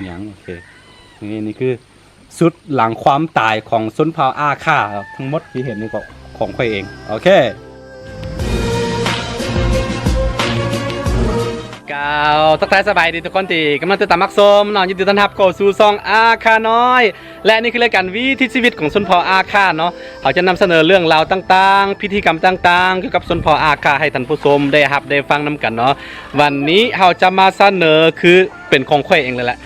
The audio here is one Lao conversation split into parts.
ຫຍັງ ໂອເຄ ນີ້ ນີ້ຄືຊຸດຫຼັງຄວາມຕາຍຂອງຊົນເຜົ່າອາຄາ ທັງໝົດທີ່ເຫັນນີ້ກໍຂອງຂ້ອຍເອງ ໂອເຄ. ກ່າວທັກທາຍສະບາຍດີທຸກຄົນທີ່ກຳລັງຕິດຕາມຮັບຊົມເນາະ ຍິນດີຕ້ອນຮັບເຂົ້າສູ່ຊ່ອງອາຄານ້ອຍ ແລະ ນີ້ຄືລາຍການວິຖີຊີວິດຂອງຊົນເຜົ່າອາຄາເນາະ. ເຮົາຈະນຳສະເໜີເລື່ອງລາວຕ່າງໆ ພິທີກຳຕ່າງໆ ກ່ຽວກັບຊົນເຜົ່າອາຄາໃຫ້ທ່ານຜູ້ຊົມໄດ້ຮັບໄດ້ຟັງນຳກັນເນາະ. ວັນນີ້ເຮົາຈະມາສະເໜີ ຄືເປັນຂອງຂ້ອຍເອງເລີຍແຫຼະ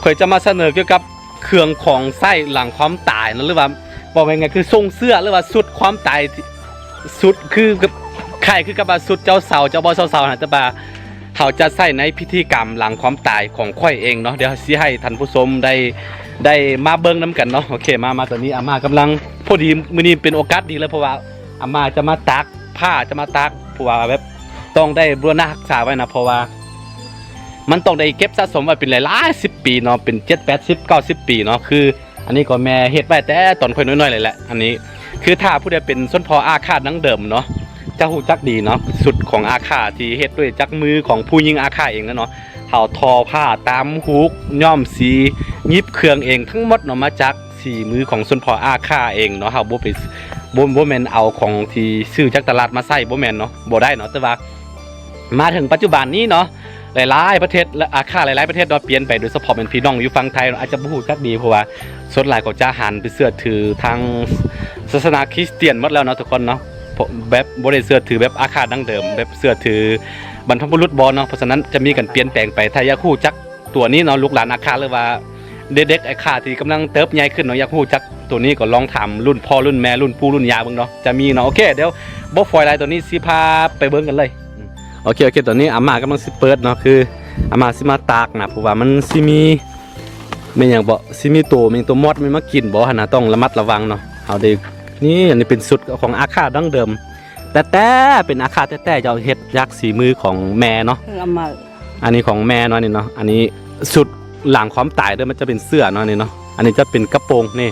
ຂ້ອຍຈະມາສະເໜີກ່ຽວກັບເຄື່ອງຂອງໃຊ້ຫຼັງຄວາມຕາຍເນາະ ຫຼືວ່າເວົ້າງ່າຍໆ ຄືຊົງເຊື້ອ ຫຼືວ່າຊຸດຄວາມຕາຍ ຊຸດຄືກັບ ຄ້າຍຄືກັບວ່າຊຸດເຈົ້າສາວ ເຈົ້າບ່າວສາວຫັ້ນ ແຕ່ວ່າເຮົາຈະໃຊ້ໃນພິທີກຳຫຼັງຄວາມຕາຍຂອງຂ້ອຍເອງເນາະ. ດຽວຊິໃຫ້ທ່ານຜູ້ຊົມໄດ້ ໄດ້ມາເບິ່ງນຳກັນເນາະ. ໂອເຄ ມາ ມາ ຕອນນີ້ອາມ່າກຳລັງ ພໍດີມື້ນີ້ເປັນໂອກາດດີເລີຍ ເພາະວ່າອາມ່າຈະມາຕາກຜ້າ ຈະມາຕາກ ເພາະວ່າແບບຕ້ອງໄດ້ບູລະນະຮັກສາໄວ້ນະ ເພາະວ່າມັນຕ້ອງໄດ້ເກັບສະສົມໄວ້ເປັນຫຼາຍໆສິບປີເນາະ ເປັນເຈັດ ແປດສິບ ເກົ້າສິບປີເນາະ ຄື ອັນນີ້ກໍແມ່ເຮັດໄວ້ແຕ່ຕອນຂ້ອຍນ້ອຍໆເລີຍແຫຼະ. ອັນນີ້ຄືຖ້າຜູ້ໃດເປັນຊົນເຜົ່າອາຄາດັ່ງເດີມເນາະ ຈະຮູ້ຈັກດີເນາະ ຊຸດຂອງອາຄາທີ່ເຮັດດ້ວຍຈັກມືຂອງຜູ້ຍິງອາຄາເອງນະເນາະ. ເຮົາທໍຜ້າຕາມຮູກ ຍ້ອມສີ ຫຍິບເຄື່ອງເອງທັງໝົດເນາະ ມາຈາກສີມືຂອງຊົນເຜົ່າອາຄາເອງເນາະ. ເຮົາບໍ່ໄປ ບໍ່ ບໍ່ແມ່ນເອົາຂອງທີ່ຊື້ຈາກຕະຫຼາດມາໃຊ້ ບໍ່ແມ່ນເນາະ ບໍ່ໄດ້ເນາະ. ແຕ່ວ່າ ມາເຖິງປັດຈຸບັນນີ້ເນາະ ຫຼາຍໆປະເທດ ແລະ ອາຄາຫຼາຍໆປະເທດເນາະ ປ່ຽນໄປ ໂດຍສະເພາະແມ່ນພີ່ນ້ອງຢູ່ຝັ່ງໄທເນາະ ອາດຈະບໍ່ຮູ້ຈັກດີ ເພາະວ່າສ່ວນຫຼາຍເຂົາຈະຫັນໄປເຊື່ອຖືທາງສາສະໜາຄຣິສຕຽນໝົດແລ້ວເນາະ ທຸກຄົນເນາະ. ເພາະແບບບໍ່ໄດ້ເຊື່ອຖືແບບອາຄາດັ້ງເດີມ ແບບເຊື່ອຖືບັນພະບຸລຸດບໍ່ເນາະ. ເພາະສະນັ້ນຈະມີການປ່ຽນແປງໄປ. ຖ້າຢາກຮູ້ຈັກຕົວນີ້ເນາະ ລູກຫຼານອາຄາ ຫຼືວ່າເດັກໆອາຄາທີ່ກຳລັງເຕີບໃຫຍ່ຂຶ້ນເນາະ ຢາກຮູ້ຈັກຕົວນີ້ກໍລອງຖາມລຸ້ນພໍ່ລຸ້ນແມ່ລຸ້ນປູ່ລຸ້ນຍ່າເບິ່ງເນາະ ຈະມີເນາະ. ໂອເຄ ດຽວບໍ່ຟອຍຫຼາຍ ຕອນນີ້ຊິພາໄປເບິ່ງກັນເລີຍ. ໂອເຄ ໂອເຄ ຕອນນີ້ອາມ່າກຳລັງຊິເປີດເນາະ ຄືອາມ່າຊິມາຕາກນະ ເພາະວ່າມັນຊິມີ ແມ່ນຫຍັງເບາະ ຊິມີໂຕ ແມ່ນໂຕມອດ ແມ່ນມາກິນບໍ່ຫັ້ນນະ ຕ້ອງລະມັດລະວັງເນາະ. ເຮົາໄດ້ ນີ້ ອັນນີ້ເປັນຊຸດຂອງອາຄາດັ້ງເດີມແຕ່ໆ ເປັນອາຄາແຕ່ໆ ເຈົ້າເຮັດຈາກສີມືຂອງແມ່ເນາະ ເອີ ອາມ່າ ອັນນີ້ຂອງແມ່ເນາະ ນີ້ເນາະ. ອັນນີ້ຊຸດຫຼັງຄວາມຕາຍເດີ ມັນຈະເປັນເສື້ອເນາະ ນີ້ເນາະ. ອັນນີ້ຈະເປັນກະໂປງນີ້.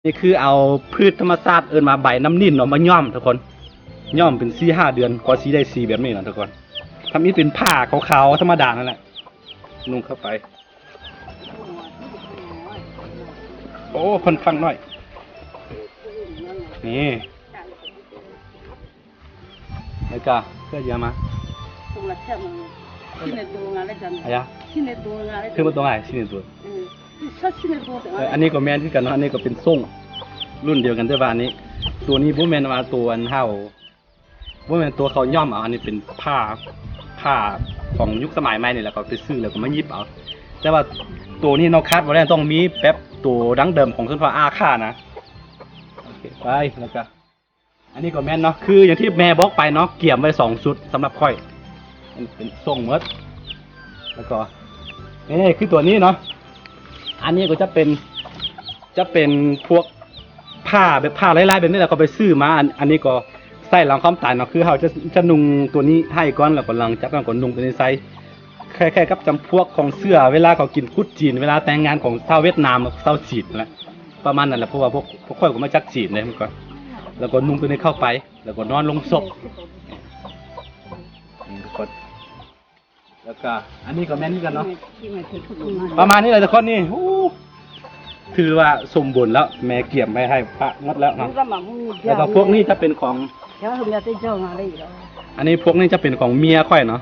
ນີ້ຄືເອົາພືດທຳມະຊາດເອີ້ນວ່າໃບນ້ຳນິນເນາະ ມາຍ້ອມທຸກຄົນ, ຍ້ອມເປັນສີ່ຫ້າເດືອນກວ່າຊິໄດ້ສີແບບນີ້ນະທຸກຄົນ. ທຳອິດເປັນຜ້າຂາວໆທຳມະດານັ້ນແຫຼະ ນຸ່ງເຂົ້າໄປ. ໂອ້ ເພິ່ນຂ້າງນ້ອຍ ນີ້. ແລ້ວກໍເພື່ອຈະມາ ອາຍາ ຄືມາຕົວງ່າຍ ຊິເນໂຕ ເອີ ອັນນີ້ກໍແມ່ນຄືກັນເນາະ. ອັນນີ້ກໍເປັນສົ້ງລຸ້ນດຽວກັນ ແຕ່ວ່າອັນນີ້ ຕົວນີ້ບໍ່ແມ່ນວ່າຕົວອັນເຮົາ ບໍ່ແມ່ນຕົວເຂົາຍ້ອມເອົາ, ອັນນີ້ເປັນຜ້າ ຜ້າຂອງຍຸກສະໄໝໃໝ່ນີ້ ແລ້ວກໍໄປຊື້ ແລ້ວກໍມາຫຍິບເອົາ. ແຕ່ວ່າຕົວນີ້ເນາະ ຂາດບໍ່ໄດ້ ຕ້ອງມີແບບຕົວດັ້ງເດີມຂອງຊົນເຜົ່າອາຂ້ານະ. ໂອເຄ ໄປ ແລ້ວກໍ ອັນນີ້ກໍແມ່ນເນາະ ຄືຢ່າງທີ່ແມ່ບອກໄປເນາະ ກຽມໄວ້ສອງຊຸດສຳລັບຂ້ອຍ ເປັນ ເປັນສົ່ງໝົດ. ແລ້ວກໍ ນີ້ຄືຕົວນີ້ເນາະ ອັນນີ້ກໍຈະເປັນ ຈະເປັນພວກຜ້າແບບ ຜ້າລາຍໆແບບນີ້ ແລ້ວກໍໄປຊື້ມາ. ອັນ ອັນນີ້ກໍໃສ່ຫຼັງຄວາມຕາຍເນາະ ຄືເຮົາຈະ ຈະນຸ່ງຕົວນີ້ໃຫ້ກ່ອນ ແລ້ວກໍຫຼັງຈາກນັ້ນກໍນຸ່ງຕົວນີ້ໃສ່. ຄ້າຍໆກັບຈຳພວກຂອງເສື້ອ ເວລາເຂົາກິນຄຸດຈີນ ເວລາແຕ່ງງານຂອງຊາວຫວຽດນາມ ຊາວຈີນນັ້ນແຫຼະ ປະມານນັ້ນແຫຼະ. ເພາະວ່າພວກ ພວກຂ້ອຍກໍມາຈາກຈີນເດ້ ມັນກໍ ແລ້ວກໍນຸ່ງຕົວນີ້ເຂົ້າໄປ ແລ້ວກໍນອນລົງສົບ ນີ້ທຸກຄົນ. ແລ້ວກໍອັນນີ້ກໍແມ່ນຄືກັນເນາະ ປະມານນີ້ແຫຼະທຸກຄົນ. ນີ້ ໂອ້ ຖືວ່າສົມບູນແລ້ວ ແມ່ກຽມໄວ້ໃຫ້ປະໝົດແລ້ວເນາະ. ແລ້ວກໍພວກນີ້ຈະເປັນຂອງ ອັນນີ້ພວກນີ້ຈະເປັນຂອງເມຍຂ້ອຍເນາະ.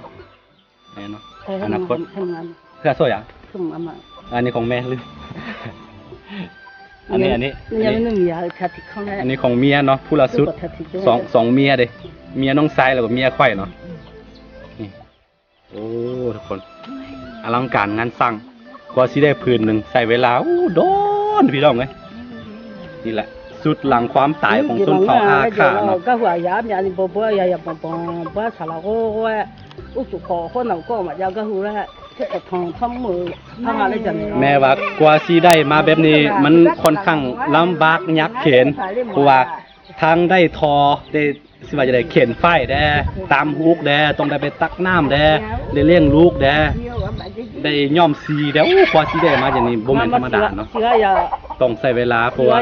ແມ່ນເນາະ ອະນາຄົດ ເພື່ອໂຊຢາ ອັນນີ້ຂອງແມ່ລືມ. ອັນນີ້ ອັນນີ້ ອັນນີ້ຂອງເມຍເນາະ ຜູ້ລະສຸດ ສອງ ສອງເມຍເດ້ ເມຍນ້ອງຊາຍ ແລ້ວກໍເມຍຂ້ອຍເນາະ. ນີ້ ໂອ້ ທຸກຄົນ ອະລັງການງານສ້າງ ກວ່າຊິໄດ້ຜືນໜຶ່ງ ໃຊ້ເວລາ ໂອ້ ດົນ ພີ່ນ້ອງເອີຍ. ນີ້ແຫຼະ ຊຸດຫຼັງຄວາມຕາຍຂອງຊົນເຜົ່າອາຂ້າເນາະ. ແມ່ວ່າກວ່າຊິໄດ້ມາແບບນີ້ ມັນຂ້ອນຂ້າງລຳບາກຍາກເຂັນ ເພາະວ່າທັງໄດ້ທໍ່ ໄດ້ ຊິວ່າຈະໄດ້ເຂັນໄຟແດ່ ຕຳຫຸກແດ່ ຕ້ອງໄດ້ໄປຕັກນ້ຳແດ່ ໄດ້ລ້ຽງລູກແດ່ ໄດ້ຍ້ອມສີແດ່. ໂອ້ ກວ່າຊິໄດ້ມາຢ່າງນີ້ບໍ່ແມ່ນທຳມະດາເນາະ ຕ້ອງໃຊ້ເວລາ ເພາະວ່າ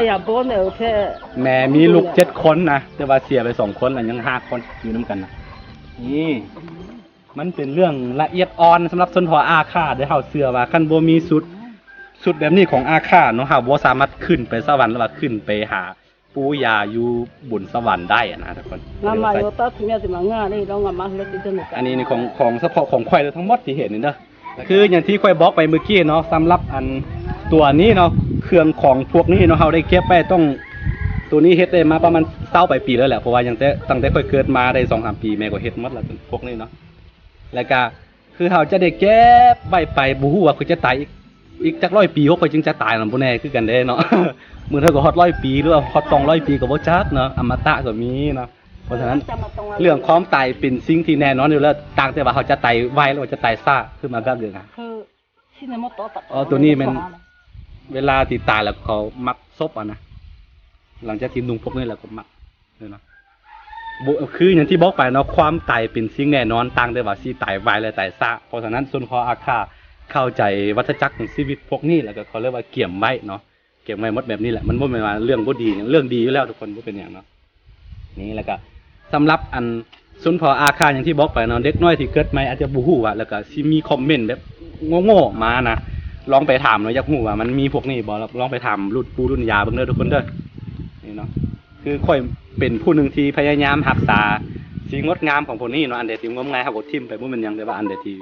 ແມ່ມີລູກເຈັດຄົນນະ ແຕ່ວ່າເສຍໄປສອງຄົນ ແລ້ວຍັງຫ້າຄົນຢູ່ນຳກັນນະ. ນີ້ ມັນເປັນເລື່ອງລະອຽດອ່ອນສຳລັບຊົນເຜົ່າອາຂ້າເດີ. ເຮົາເຊື່ອວ່າຄັນບໍ່ມີຊຸດ ຊຸດແບບນີ້ຂອງອາຂ້າເນາະ ເຮົາບໍ່ສາມາດຂຶ້ນໄປສະຫວັນ ຫຼືວ່າຂຶ້ນໄປຫາປູ່ຍ່າຢູ່ບົນສະຫວັນໄດ້ນະທຸກຄົນ. ອັນນີ້ຂອງ ຂອງສະເພາະຂອງຂ້ອຍເດີ ທັງໝົດທີ່ເຫັນນີ້ເດີ. ຄືຢ່າງທີ່ຂ້ອຍບອກໄປມື້ກີ້ເນາະ ສຳລັບອັນຕົວນີ້ເນາະ ເຄື່ອງຂອງພວກນີ້ເນາະ ເຮົາໄດ້ເກັບໄວ້ຕ້ອງ ຕົວນີ້ເຮັດໄດ້ມາປະມານຊາວປາຍປີແລ້ວແຫຼະ ເພາະວ່າຍັງແຕ່ ຕັ້ງແຕ່ຂ້ອຍເກີດມາໄດ້ສອງສາມປີ ແມ່ກໍເຮັດໝົດແລ້ວ ພວກນີ້ເນາະ. ແລ້ວກະ ຄືເຮົາຈະໄດ້ເກັບໄວ້ໄປ ບໍ່ຮູ້ວ່າຂ້ອຍຈະຕາຍອີກ ອີກຈັກຮ້ອຍປີ ພວກຂ້ອຍຈຶ່ງຈະຕາຍນຳ ບໍ່ແນ່ຄືກັນເດ້ເນາະ. ບາງເທື່ອກໍຮອດຮ້ອຍປີ ຫຼືວ່າຮອດສອງຮ້ອຍປີກໍບໍ່ຈັກເນາະ ອະມະຕະກໍມີເນາະ. ເພາະສະນັ້ນ ເລື່ອງຄວາມຕາຍເປັນສິ່ງທີ່ແນ່ນອນຢູ່ແລ້ວ ຕ່າງແຕ່ວ່າເຮົາຈະຕາຍໄວ ຫຼືວ່າຈະຕາຍຊ້າ ຄືມາແບບເດີມ. ອໍ ຕົວນີ້ແມ່ນເວລາທີ່ຕາຍແລ້ວເຂົາມັດສົບຫັ້ນນະ ຫຼັງຈາກທີ່ນຸ່ງພວກນີ້ແລ້ວກໍມັດ ເນາະ ບໍ່ ຄືຢ່າງທີ່ບອກໄປເນາະ ຄວາມຕາຍເປັນສິ່ງແນ່ນອນ ຕ່າງແຕ່ວ່າຊິຕາຍໄວ ແລະ ຕາຍຊ້າ. ເພາະສະນັ້ນ ຊົນເຜົ່າອາຂ້າເຂົ້າໃຈວັດທະຈັກຂອງຊີວິດພວກນີ້ ແລ້ວກໍເຂົາເລີຍວ່າກຽມໄວ້ເນາະ ກຽມໄວ້ໝົດແບບນີ້ແຫຼະ. ມັນບໍ່ແມ່ນວ່າເລື່ອງບໍ່ດີ ເລື່ອງດີຢູ່ແລ້ວທຸກຄົນ ບໍ່ເປັນຫຍັງເນາະ. ນີ້ ແລ້ວກໍສຳລັບອັນຊົນເຜົ່າອາຂ້າ ຢ່າງທີ່ບອກໄປເນາະ ເດັກນ້ອຍທີ່ເກີດໃໝ່ອາດຈະບໍ່ຮູ້ວ່າ ແລ້ວກໍຊິມີຄອມເມັນແບບໂງ່ໆມານະ ລອງໄປຖາມເນາະ ຢາກຮູ້ວ່າມັນມີພວກນີ້ບໍ່ ລອງໄປຖາມລຸ້ນປູ່ລຸ້ນຍ່າເບິ່ງເດີທຸກຄົນເດີ. ນີ້ເນາະ ຄືຂ້ອຍເປັນຜູ້ໜຶ່ງທີ່ພະຍາຍາມຮັກສາສິ່ງງົດງາມຂອງພວກນີ້ເນາະ ອັນໃດທີ່ງົມງາຍເຮົາກໍຖິ້ມໄປບໍ່ແມ່ນຫຍັງ ແຕ່ວ່າອັນໃດທີ່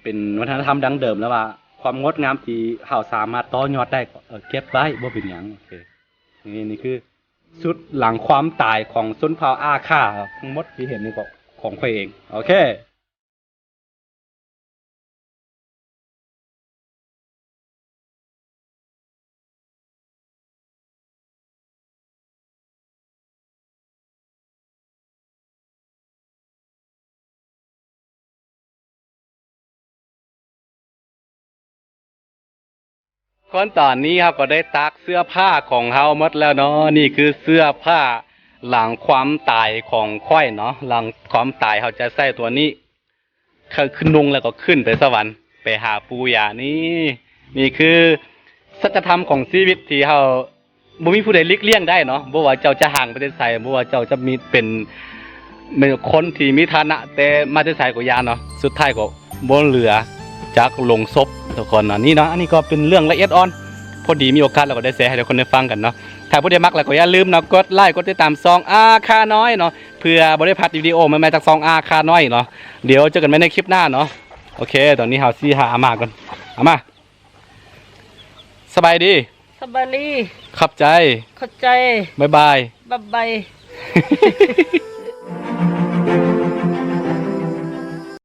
ເປັນວັດທະນະທຳດັ້ງເດີມ ແລະວ່າຄວາມງົດງາມທີ່ເຮົາສາມາດຕໍ່ຍອດໄດ້ ເກັບໄວ້ບໍ່ເປັນຫຍັງ. ໂອເຄ ນີ້ ນີ້ຄືຊຸດຫຼັງຄວາມຕາຍຂອງຊົນເຜົ່າອາຂ້າ ທັງໝົດທີ່ເຫັນນີ້ກໍຂອງຂ້ອຍເອງ. ໂອເຄ ຕອນນີ້ເຮົາກໍໄດ້ຕາກເສື້ອຜ້າຂອງເຮົາໝົດແລ້ວເນາະ. ນີ້ຄືເສື້ອຜ້າຫຼັງຄວາມຕາຍຂອງຂ້ອຍເນາະ ຫຼັງຄວາມຕາຍເຮົາຈະໃສ່ຕົວນີ້ ຄືນຸ່ງແລ້ວກໍຂຶ້ນໄປສະຫວັນ ໄປຫາປູ່ຍ່າ. ນີ້ ນີ້ຄືສັດຈະທຳຂອງຊີວິດທີ່ເຮົາ ບໍ່ມີຜູ້ໃດຫຼີກລ່ຽງໄດ້ເນາະ ບໍ່ວ່າເຈົ້າຈະຮັ່ງໄປແຕ່ໃສ ບໍ່ວ່າເຈົ້າຈະມີເປັນ ເປັນຄົນທີ່ມີຖານະແຕ່ມາແຕ່ໃສກໍຢ່າເນາະ ສຸດທ້າຍກໍບໍ່ເຫຼືອຈັກໂລງສົບທຸກຄົນເນາະ. ນີ້ເນາະ ອັນນີ້ກໍເປັນເລື່ອງລະອຽດອ່ອນ ພໍດີມີໂອກາດແລ້ວກໍໄດ້ແຊໃຫ້ທຸກຄົນໄດ້ຟັງກັນເນາະ. ຖ້າຜູ້ໃດມັກແລ້ວກໍຢ່າລືມເນາະ ກົດໄລກົດຕິດຕາມຊ່ອງອາຄານ້ອຍເນາະ ເພື່ອບໍ່ໄດ້ພາດວິດີໂອໃໝ່ໆຈາກຊ່ອງອາຄານ້ອຍເນາະ. ດຽວເຈີກັນໃໝ່ໃນຄລິບໜ້າເນາະ. ໂອເຄ ຕອນນີ້ເຮົາຊິຫາອາມ່າກ່ອນ. ອາມ່າ ສະບາຍດີ. ສະບາຍດີ. ຂອບໃຈ. ຂອບໃຈ. ບາຍບາຍ. ບາຍບາຍ.